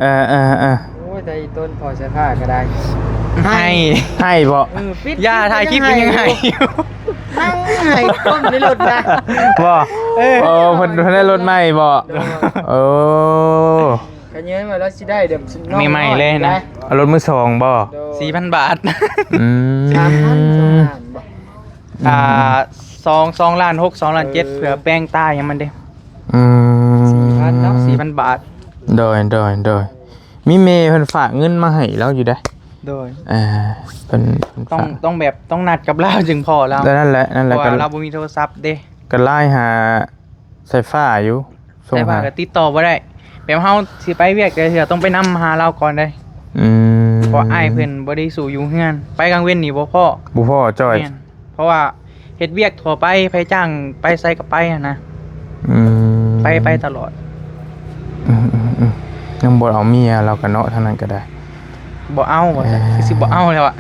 ເອີໆໆ ໂອ້ຍ ແຕ່ອີຕົນພໍໃສ່ຜ້າກໍໄດ້ ໃຫ້ ໃຫ້ບໍ? ເອີ ປິດ ຢ່າຖ່າຍຄລິບກໍຍັງໃຫ້ຢູ່ ນັ່ງໃຫ້ຕົ້ນໃນລົດນະ ບໍ? ເອີ ໂອ້ ເພິ່ນ ເພິ່ນໄດ້ລົດໃໝ່ບໍ? ໂດຍ ໂອ້ ຂະເຍີ້ນວ່າລາວຊິໄດ້ແບບໃໝ່ໆເລີຍນະ. ເອົາລົດມືສອງບໍ? ໂດຍ ສີ່ພັນບາດ. ອືມ ສາມພັນ ສອງລ້ານບໍ? ອ່າ ອືມ ສອງ ສອງລ້ານຫົກ ສອງລ້ານເຈັດ ເອີ ເພື່ອແປງຕາຫຍັງມັນເດ້. ອືມ ສີ່ພັນເນາະ ສີ່ພັນບາດ. ໂດຍ ໂດຍ ໂດຍ ມີແມ່ເພິ່ນຝາກເງິນມາໃຫ້ລາວຢູ່ເດ້. ໂດຍ ເອີ ເພິ່ນ ເພິ່ນ ຕ້ອງ ຝາກ ຕ້ອງແບບ ຕ້ອງນັດກັບລາວຈຶ່ງພໍລາວ. ແລ້ວນັ້ນແຫຼະ ນັ້ນແຫຼະ ເພາະວ່າ ກໍລາວບໍ່ມີໂທລະສັບເດ້. ກໍໄລນ໌ຫາສາຍຟ້າຢູ່ ສົ່ງ ສາຍຟ້າ ຫາ ກໍຕິດຕໍ່ບໍ່ໄດ້ ແບບເຮົາຊິໄປວຽກແຕ່ເທື່ອ ຕ້ອງໄປນຳຫາລາວກ່ອນເດ້. ອືມ ເພ ເພາະອ້າຍເພິ່ນບໍ່ໄດ້ສູ່ຢູ່ເຮືອນ ໄປກາງເວັນນີ້ບໍ່ພໍ້ ບໍ່ພໍ້ຈ້ອຍ ແມ່ນ ເພາະວ່າເຮັດວຽກທົ່ວໄປ ໃຜຈ້າງໄປໃສກໍໄປຫັ້ນນະ ອືມ ໄປ ໄປຕະຫຼອດ ອືມໆໆ ຍັງບໍ່ເອົາເມຍລາວກໍເນາະ ທາງນັ້ນກໍໄດ້ ບໍ່ເອົາວ່າຊັ້ນ ເອີ ຄືຊິບໍ່ເອົາແລ້ວອະ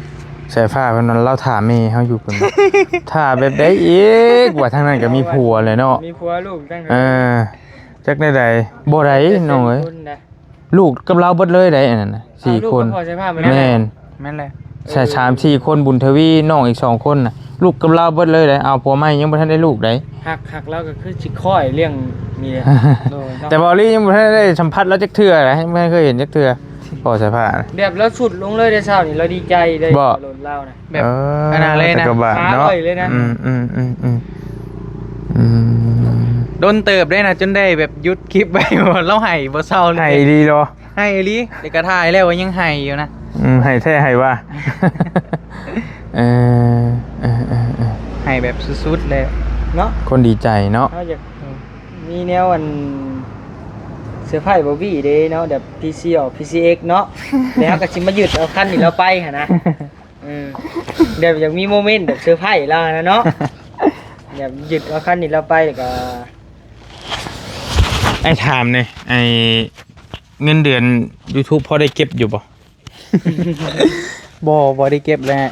ສາຍຟ້າເພິ່ນວ່າລາວຖ້າແມ່ເຮົາຢູ່ເພິ່ນ ຖ້າແບບໃດອີກ ວ່າທາງນັ້ນກໍມີຜົວແລ້ວເນາະ ມີຜົວລູກຕັ້ງ ເອີ ຈັກແນວໃດ ບໍ່ໄດ້ນ້ອງເອີຍ ລູກກັບລາວເບິດເລີຍໄດ໋ ອັນນັ້ນນະ ສີ່ຄົນ ແມ່ນ ແມ່ນແຫຼະ ສາມສີ່ຄົນ ບຸນທະວີ ນ້ອງອີກສອງຄົນນະ ລູກກັບລາວເບິດເລີຍໄດ໋ ເອົາຜົວໃໝ່ຍັງບໍ່ທັນໄດ້ລູກໄດ໋ ຮັກ ຮັກລາວກໍຄືຊິຄອຍລ້ຽງນີ້ແຫຼະ ໂດຍເນາະ ແຕ່ວ່າລີຍັງບໍ່ທັນໄດ້ສຳຜັດລາວຈັກເທື່ອນະ ຍັງບໍ່ເຄີຍເຫັນຈັກເທື່ອ ພໍ່ສາຍຟ້ານະ ແບບລາວສຸດລົງເລີຍເດ້ເຊົ້ານີ້ ລາວດີໃຈເລີຍ ບໍ່ ລົດລາວນະ ແບບ ເອີ ອັນນັ້ນເລີຍນະ ກໍບາດເນາະ ເລີຍນະ ອືມໆໆໆ ອືມ ດົນເຕີບໄດ້ນະ ຈົນໄດ້ແບບຢຸດຄລິບໄວ້ ລາວໄຫ້ບໍ່ເຊົາເລີຍ ໄຫ້ອີ່ຫຼີເນາະ ໄຫ້ອີ່ຫຼີ ແຕ່ກະຖ່າຍແລ້ວກໍຍັງໄຫ້ຢູ່ນະ ອືມ ໄຫ້ແທ້ໄຫ້ວ່າ ເອີ ເອີ ເອີ ເອີ ໄຫ້ແບບສຸດໆເລີຍເນາະ ຄົນດີໃຈເນາະ ເຮົາຢາກ ອືມ ມີແນວອັນເຊີໄພບອບບີເດ້ເນາະ ແບບພີຊີອອກ ພີຊີເອັກເນາະ ແລ້ວເຮົາກໍຊິມາຍຶດເອົາຄັນນີ້ລາວໄປຫັ້ນນະ ເອີ ແບບຢາກມີໂມເມັນແບບເຊີໄພລາວຫັ້ນນະເນາະ ແບບຍຶດເອົາຄັນນີ້ລາວໄປ ແລ້ວກໍ ອ້າຍຖາມແດ່ ໄອ້ເງິນເດືອນຢູທູບພໍໄດ້ເກັບຢູ່ບໍ່? ບໍ່ ບໍ່ໄດ້ເກັບແລ້ວ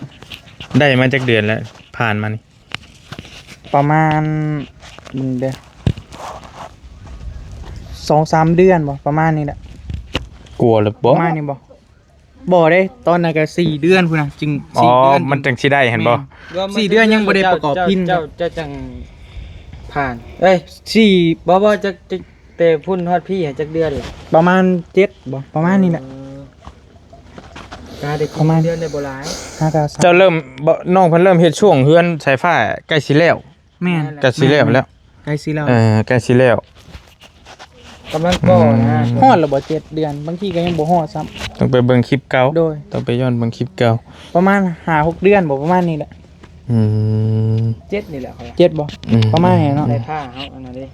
ໄດ້ມາຈັກເດືອນແລ້ວ ຜ່ານມານີ້? ປະມານ ເບິ່ງເດີ້ ສອງສາມເດືອນບໍ່ ປະມານນີ້ແຫຼະ ກວ່າແລ້ວບໍ່? ປະມານນີ້ບໍ່? ບໍ່ເດ້ ຕອນນັ້ນກໍສີ່ເດືອນພຸ້ນນະ ຈຶ່ງ ອໍ ສີ່ເດືອນ ມັນຈັ່ງຊິໄດ້ຫັ້ນບໍ່? ແມ່ນ ສີ່ເດືອນຍັງບໍ່ໄດ້ປະກອບພິນ ເຈົ້າ ເຈົ້າຈັ່ງຜ່ານ ເອີຍ ສີ່ ບໍ່ ບໍ່ ຈັກ ຈັກ ແຕ່ພຸ້ນຮອດພີ້ຫັ້ນຈັກເດືອນລະ? ປະມານເຈັດບໍ່ ປະມານນີ້ແຫຼະ ເອີ ກະໄດ້ກິນ ປະມານເດືອນໄດ້ບໍ່ຫຼາຍ ຫ້າເກົ້າສາມ ເຈົ້າເລີ່ມ ນ້ອງເພິ່ນເລີ່ມເຮັດຊ່ວງເຮືອນສາຍຟ້າໃກ້ຊິແລ້ວ ແມ່ນ ໃກ້ຊິແລ້ວແລ້ວ ໃກ້ຊິແລ້ວ ເອີ ໃກ້ຊິແລ້ວ ກຳລັງກໍ່ນະ ອືມ ຮອດແລ້ວບໍ່ ເຈັດເດືອນ ບາງທີກໍຍັງບໍ່ຮອດຊ້ຳ ຕ້ອງໄປເບິ່ງຄລິບເກົ່າ ໂດຍ ຕ້ອງໄປຍ້ອນເບິ່ງຄລິບເກົ່າ ປະມານຫ້າຫົກເດືອນບໍ່ ປະມານນີ້ແຫຼະ ອືມ ເຈັດນີ້ແຫຼະ ເຈັດບໍ່ ອືມ ປະມານນີ້ເນາະ ໄດ້ພາເຮົາອັນນັ້ນເດ້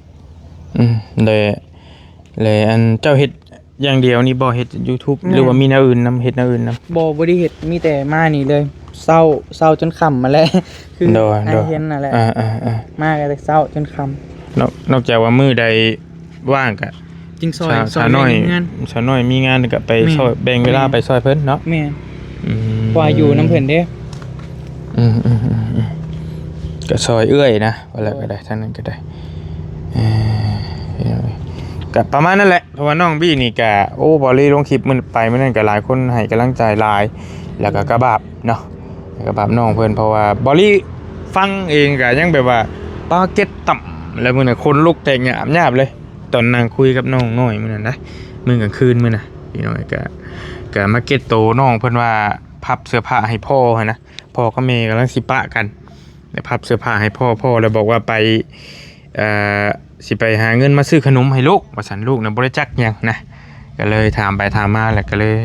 ອືມ ແລະ ແລະ ອັນເຈົ້າເຮັດ ຢ່າງດຽວນີ້ບໍ່ ເຮັດຢູທູບ ແມ່ນ ຫຼືວ່າມີແນວອື່ນນຳ ເຮັດແນວອື່ນນຳ? ບໍ່ ບໍ່ໄດ້ເຮັດ ມີແຕ່ມານີ້ເລີຍ ເຊົ້າ ເຊົ້າຈົນຄ່ຳຫັ້ນແຫຼະ ຄື ໂດຍ ອ້າຍເຫັນຫັ້ນແຫຼະ ເອີໆໆ ມາກໍແຕ່ເຊົ້າຈົນຄ່ຳ ນອກ ນອກຈາກວ່າມື້ໃດວ່າງກໍຈຶ່ງຊ່ອຍ ຊ່ອຍເລື່ອງງານ ສາວນ້ອຍມີງານກໍໄປ ແມ່ນ ຊ່ອຍ ແບ່ງເວລາ ແມ່ນ ໄປຊ່ອຍເພິ່ນເນາະ ແມ່ນ ອືມ ເພາະວ່າຢູ່ນຳເພິ່ນເດ້ ອືມໆ ກໍຊ່ອຍເອື້ອຍນະ ວ່າແລ້ວກໍໄດ້ ໂດຍ ທາງນັ້ນກໍໄດ້ ເອີ ກໍປະມານນັ້ນແຫຼະ ເພາະວ່ານ້ອງບີນີ້ກະ ໂອ້ ບອລລີລົງຄລິບມື້ ໄປມື້ນັ້ນກະຫຼາຍຄົນໃຫ້ກຳລັງໃຈຫຼາຍ ແລ້ວກະກະບາບເນາະ ກະບາບນ້ອງເພິ່ນ ເພາະວ່າບອລລີຟັງເອງກະຍັງແບບວ່າ ປາເກັດຕ່ຳ ແລ້ວມື້ນັ້ນຂົນລຸກແຕກຍາບໆເລີຍ ຕອນນັ່ງຄຸຍກັບນ້ອງນ້ອຍມື້ນັ້ນນະ ມື້ກາງຄືນມື້ນະ ພີ່ນ້ອງ ກະ ກະມາເກັດໂຕນ້ອງເພິ່ນວ່າພັບເສື້ອຜ້າໃຫ້ພໍ່ຫັ້ນນະ ພໍ່ກັບແມ່ກຳລັງຊິປະກັນ ແລ້ວພັບເສື້ອຜ້າໃຫ້ພໍ່ ພໍ່ແລ້ວບອກວ່າໄປ ເອີ ຊິໄປຫາເງິນມາຊື້ຂະໜົມໃຫ້ລູກວ່າຊັ້ນ ລູກນະບໍ່ໄດ້ຈັກຫຍັງນະ ກໍເລີຍຖາມໄປຖາມມາ ແລ້ວກໍເລີຍ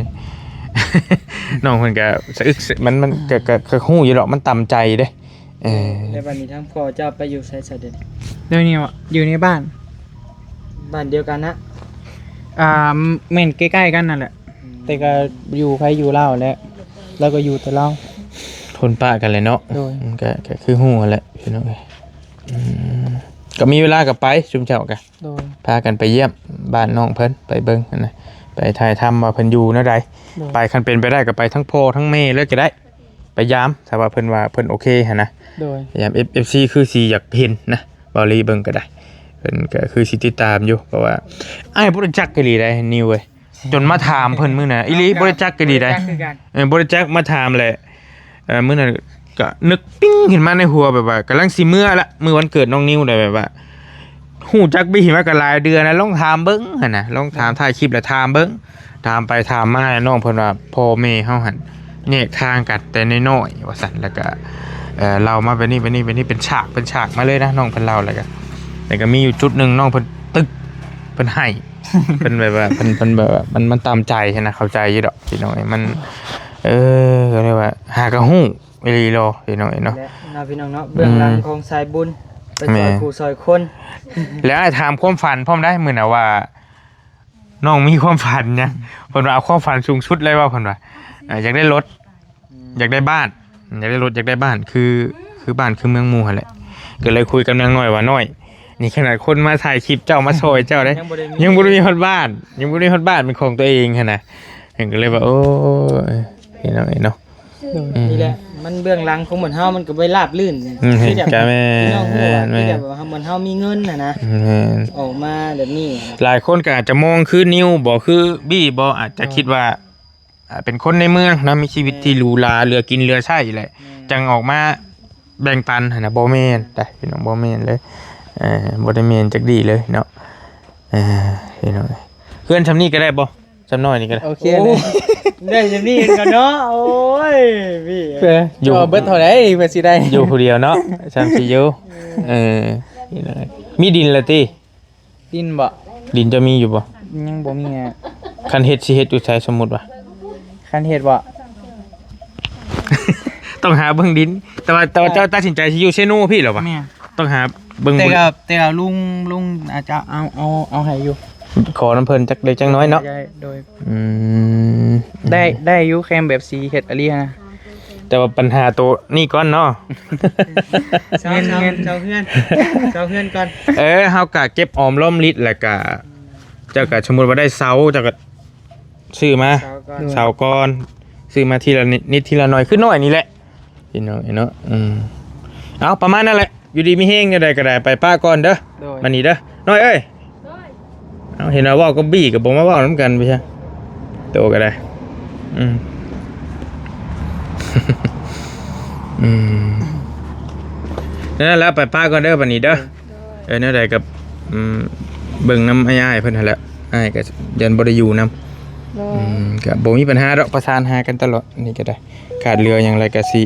ນ້ອງເພິ່ນກໍສະອຶກສະ ມັນ ມັນກໍ ກໍ ກໍຮູ້ຢູ່ດອກ ມັນຕຳໃຈເດ້ ເອີ ແລ້ວບັດນີ້ທາງພໍ່ເຈົ້າໄປຢູ່ໃສຊະດຽວນີ້? ດຽວນີ້ຫວາ? ຢູ່ໃນບ້ານ ບ້ານດຽວກັນນະ? ອ່າ ແມ່ນໃກ້ໆກັນນັ້ນແຫຼະ ອືມ ແຕ່ກໍຢູ່ໃຜຢູ່ລາວແຫຼະ ລາວກໍຢູ່ແຕ່ລາວ ຄົນປະກັນແຫຼະເນາະ ໂດຍ ມັນກໍ ກໍຄືຮູ້ຫັ້ນແຫຼະ ພີ່ນ້ອງເອີຍ ອືມ ກໍມີເວລາກໍໄປ ຊຸມເຈົ້າກໍ ໂດຍ ພາກັນໄປຢ້ຽມບ້ານນ້ອງເພິ່ນ ໄປເບິ່ງຫັ້ນນະ ໄປຖ່າຍທຳວ່າເພິ່ນຢູ່ແນວໃດ ໂດຍ ໄປ ຄັນເປັນໄປໄດ້ກໍໄປທັງພໍ່ທັງແມ່ເລີຍກໍໄດ້ ໄປຢາມ ຖ້າວ່າເພິ່ນວ່າເພິ່ນໂອເຄຫັ້ນນະ ໂດຍ ຢາມເອັຟ ເອັຟຊີ ຄືຊິຢາກເຫັນນະ ເວົ້າລີເບິ່ງກໍໄດ້ ເພິ່ນກໍຄືຊິຕິດຕາມຢູ່ ເພາະວ່າອ້າຍບໍ່ໄດ້ຈັກອີ່ຫຼີໃດ ນິວເອີຍ ຈົນມາຖາມເພິ່ນມື້ນັ້ນ ອີ່ຫຼີບໍ່ໄດ້ຈັກອີ່ຫຼີໃດ ບໍ່ໄດ້ຈັກຄືກັນ ເອີ ບໍ່ໄດ້ຈັກ ມາຖາມແຫຼະ ເອີ ມື້ນັ້ນກໍນຶກປິ້ງຂຶ້ນມາໃນຫົວ ແບບວ່າກຳລັງຊິເມືອລະ ມື້ວັນເກີດນ້ອງນິວໄດ ແບບວ່າ ຮູ້ຈັກບີມາກໍຫຼາຍເດືອນແລ້ວ ລອງຖາມເບິ່ງຫັ້ນນະ ລອງຖາມ ຖ່າຍຄລິບແລ້ວຖາມເບິ່ງ ຖາມໄປຖາມມາ ນ້ອງເພິ່ນວ່າພໍ່ແມ່ເຮົາຫັ້ນແຍກທາງກັນແຕ່ນ້ອຍໆ ວ່າຊັ້ນ ແລ້ວກໍ ເອີ ເລົ່າມາແບບນີ້ ແບບນີ້ ແບບນີ້ ເປັນສາກ ເປັນສາກມາເລີຍນະ ນ້ອງເພິ່ນເລົ່າ ແລ້ວກໍ ແລ້ວກໍມີຢູ່ຈຸດໜຶ່ງ ນ້ອງເພິ່ນຕຶກ ເພິ່ນໄຫ້ ເພິ່ນແບບວ່າ ເພິ່ນ ເພິ່ນແບບວ່າ ມັນ ມັນຕາມໃຈຫັ້ນນະ ເຂົ້າໃຈຢູ່ດອກພີ່ນ້ອງ ມັນ ເອີ ກໍເລີຍວ່າ ຫາກໍຮູ້ ອີ່ຫຼີໂລ ພີ່ນ້ອງເອີຍເນາະ ແລະເນາະ ພີ່ນ້ອງເນາະ ເບື້ອງຫຼັງ ອືມ ຂອງສາຍບຸນ ໄປຊ່ອຍ ແມ່ນ ຜູ້ຊ່ອຍຄົນ ແລ້ວອ້າຍຖາມຄວາມຝັນພ້ອມໄດ໋ ມື້ນະວ່າ ນ້ອງມີຄວາມຝັນຫຍັງ? ເພິ່ນວ່າເອົາຄວາມຝັນສູງສຸດເລີຍວ່າ ເພິ່ນວ່າ ອ່າ ຢາກໄດ້ລົດ ອືມ ຢາກໄດ້ບ້ານ ຢາກໄດ້ລົດ ຢາກໄດ້ບ້ານ ຄື ຄືບ້ານຄືເມືອງໝູ່ຫັ້ນແຫຼະ. ກໍເລີຍຄຸຍກັບນາງນ້ອຍວ່າ ນ້ອຍ ນີ້ຂະໜາດຄົນມາຖ່າຍຄລິບເຈົ້າ ມາຊ່ອຍເຈົ້າເດ້ ຍັງບໍ່ໄດ້ມີ ຍັງບໍ່ໄດ້ມີຮອດບ້ານ ຍັງບໍ່ໄດ້ມີຮອດບ້ານເປັນຂອງຕົວເອງຫັ້ນນະ. ເພິ່ນກໍເລີຍວ່າ ໂອ້ຍ ພີ່ນ້ອງເອີຍເນາະ ໂດຍ ອືມ ນີ້ແຫຼະ ມັນເບື້ອງຫຼັງຂອງໝູ່ເຮົາ ມັນກໍບໍ່ລາບລື່ນ ອືມ ຄືແບບ ກໍແມ່ນ ພີ່ນ້ອງຮູ້ວ່າ ແມ່ນໆ ຄືແບບວ່າ ເຮົາ ເຮົາມີເງິນຫັ້ນນະ ແມ່ນ ອອກມາແບບນີ້ ຫຼາຍຄົນກໍອາດຈະມອງຄືນິວບໍ ຄືບີບໍ ອາດຈະ ໂດຍ ຄິດວ່າ ອ່າ ເປັນຄົນໃນເມືອງເນາະ ມີຊີວິດ ແມ່ນ ທີ່ຫຼູຫຼາ ເຫຼືອກິນເຫຼືອໃຊ້ແຫຼະ ແມ່ນ ຈັ່ງອອກມາແບ່ງປັນຫັ້ນນະ ບໍ່ແມ່ນ ແມ່ນ ໄດ໋ພີ່ນ້ອງ ບໍ່ແມ່ນເລີຍ ເອີ ບໍ່ໄດ້ແມ່ນຈັກດີ້ເລີຍເນາະ ເອີ ພີ່ນ້ອງ ເຮືອນຊ່ຳນີ້ກໍໄດ້ບໍ່? ຊ່ຳນ້ອຍນີ້ກໍໄດ້ ໂອເຄ ໂອ້ ເລີຍ ໄດ້ຊ່ຳນີ້ກັນເນາະ ໂອ້ຍ ພີ່ ເອີ ຢູ່ ເອົາເບິດເທົ່າໃດເພື່ອຊິໄດ້ ຢູ່ຜູ້ດຽວເນາະ ຊ່ຳຊິຢູ່ ເອີ ພີ່ນ້ອງ ມີດິນແລ້ວຕິ? ດິນບໍ? ດິນເຈົ້າມີຢູ່ບໍ່? ຍັງບໍ່ມີອະ. ຄັນເຮັດ ຊິເຮັດຢູ່ໃສ ສົມມຸດວ່າ? ຄັນເຮັດບໍ? ຕ້ອງຫາເບິ່ງດິນ ແຕ່ວ່າ ແຕ່ວ່າ ແຕ່ ເຈົ້າຕັດສິນໃຈຊິຢູ່ເຊໂນພີ້ແລ້ວຫວາ? ແມ່ນ ຕ້ອງຫາເບິ່ງ ແຕ່ ແຕ່ວ່າລຸງ ລຸງອາດຈະເອົາ ເອົາ ເອົາໃຫ້ຢູ່ ຂໍນຳເພິ່ນຈັກເລັກຈັກນ້ອຍເນາະ ໄດ້ ໂດຍ ອືມ ໄດ້ ໄດ້ຢູ່ ແຄ່ແບບຊິເຮັດອີ່ຫຼີຫັ້ນນະ. ແຕ່ວ່າບັນຫາໂຕນີ້ກ່ອນເນາະ ເຊົາ ເງິນ ເຊົາ ເງິນ ເຊົາເຮືອນ ເຊົາເຮືອນກ່ອນ ເອີ ເຮົາກະເກັບອອມລອມລິດ ແລ້ວກະ ເຈົ້າກະສົມມຸດວ່າໄດ້ເສົາ ເຈົ້າກະຊື້ມາ ເສົາກ່ອນ ເສົາກ່ອນ ຊື້ມາທີລະນິດທີລະໜ້ອຍ ຄືນ້ອຍນີ້ແຫຼະ ພີ່ນ້ອງເອີຍເນາະ ອືມ ເອົາ ປະມານນັ້ນແຫຼະ ຢູ່ດີມີແຮງ ແນວໃດກໍໄດ້ ໄປປະກ່ອນເດີ ໂດຍ ມານີ້ເດີ ນ້ອຍເອີຍ ເອົາ ເຫັນວ່າເວົ້າກັບບີກໍບໍ່ມາເວົ້ານຳກັນ ໄປຊະ ໂຕກໍໄດ້ ອືມ ອືມ ນັ້ນແຫຼະ ໄປປະກ່ອນເດີ ບັດນີ້ເດີ ໂດຍ ເອີ ແນວໃດກໍ ອືມ ເບິ່ງນຳອ້າຍໆເພິ່ນຫັ້ນແຫຼະ ອ້າຍກໍຢ້ານບໍ່ໄດ້ຢູ່ນຳ ໂດຍ ອືມ ກໍບໍ່ມີບັນຫາດອກ ປະສານຫາກັນຕະຫຼອດ ນີ້ກໍໄດ້ ຂາດເຫຼືອຫຍັງແລ້ວກໍຊິ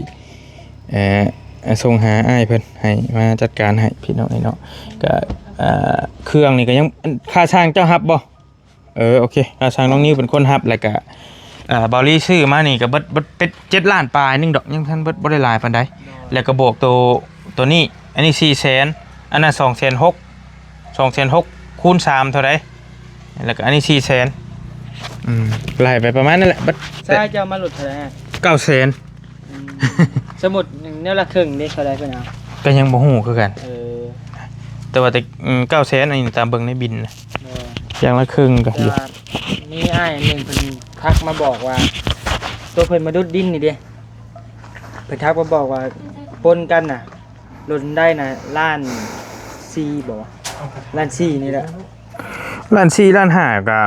ເອີ ສົ່ງຫາອ້າຍເພິ່ນໃຫ້ມາຈັດການໃຫ້ ພີ່ນ້ອງເອີຍເນາະ ກໍ ເອີ ເຄື່ອງນີ້ກໍຍັງ ຄ່າຊ່າງເຈົ້າຮັບບໍ່? ເອີ ໂອເຄ ຄ່າຊ່າງນ້ອງນິວເປັນຄົນຮັບ ແລ້ວກະ ເອີ ເບົາລີຊື້ມານີ້ກໍເບິດ ເບິດເປັນເຈັດລ້ານປາຍໜຶ່ງດອກ ຍັງບໍ່ທັນເບິດ ບໍ່ໄດ້ຫຼາຍປານໃດ ແລ້ວກໍບວກໂຕ ໂຕນີ້ ອັນນີ້ສີ່ແສນ ອັນນັ້ນສອງແສນຫົກ ສອງແສນຫົກ ຄູນສາມເທົ່າໃດ? ແລ້ວກໍອັນນີ້ສີ່ແສນ ອືມ ໄລ່ໄປປະມານນັ້ນແຫຼະ ເບິດ ຊາຍເຈົ້າມາຫຼຸດເທົ່າໃດ? ເກົ້າແສນ ອືມ ສົມມຸດແນວລະເຄິ່ງເດ້ ເທົ່າໃດເພິ່ນເອົາ? ກໍຍັງບໍ່ຮູ້ຄືກັນ ເອີ ແຕ່ວ່າແຕ່ ອືມ ເກົ້າແສນ ອັນນີ້ຕາມເບິ່ງໃນບິນນະ ເອີ ຢ່າງລະເຄິ່ງກໍ ແຕ່ວ່າມີອ້າຍອັນໜຶ່ງເພິ່ນທັກມາບອກວ່າ ຕົວເພິ່ນມາດຸດດິນນີ້ເດ້ ເພິ່ນທັກມາບອກວ່າປົນກັນນະ ລົດໄດ້ນະ ລ້ານສີ່ບໍ ລ້ານສີ່ນີ້ແຫຼະ ລ້ານສີ່ ລ້ານຫ້າ ກໍ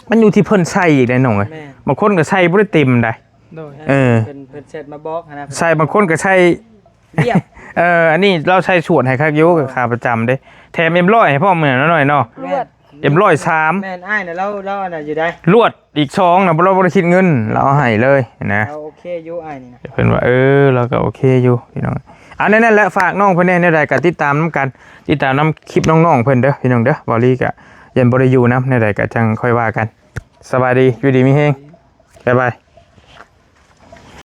ມັນຢູ່ທີ່ເພິ່ນໃສ່ອີກເດ້ນ້ອງເອີຍ ແມ່ນ ບາງຄົນກໍໃສ່ບໍ່ໄດ້ເຕັມໃດ ໂດຍ ເອີ ເພິ່ນ ເພິ່ນແຊັດມາບອກຫັ້ນນະ ໃສ່ ບາງຄົນກໍໃສ່ ລຽບ ເອີ ອັນນີ້ລາວໃສ່ສວດໃຫ້ຄັກຢູ່ ເອີ ຄ່າປະຈຳເດ້ ແຖມເອັມຮ້ອຍໃຫ້ພ້ອມ ເນາະນ້ອຍເນາະ ລວດ ເອັມຮ້ອຍສາມ ແມ່ນ ອ້າຍນະ ລາວ ລາວອັນນັ້ນຢູ່ໃດ ລວດອີກສອງນະ ລາວບໍ່ໄດ້ຄິດເງິນ ລາວເອົາໃຫ້ເລີຍນະ ລາວໂອເຄຢູ່ອ້າຍນີ້ນະ ເພິ່ນວ່າ ເອີ ລາວກໍໂອເຄຢູ່ພີ່ນ້ອງ ອັນນັ້ນແຫຼະ ຝາກນ້ອງເພິ່ນແດ່ ແນວໃດກໍຕິດຕາມນຳກັນ ຕິດຕາມນຳຄລິບນ້ອງໆເພິ່ນເດີພີ່ນ້ອງເດີ ເບົາລີກໍຢ້ານບໍ່ໄດ້ຢູ່ນຳ ແນວໃດກໍຈັ່ງຄ່ອຍວ່າກັນ ສະບາຍດີ ຢູ່ດີມີແຮງ ບາຍບາຍ.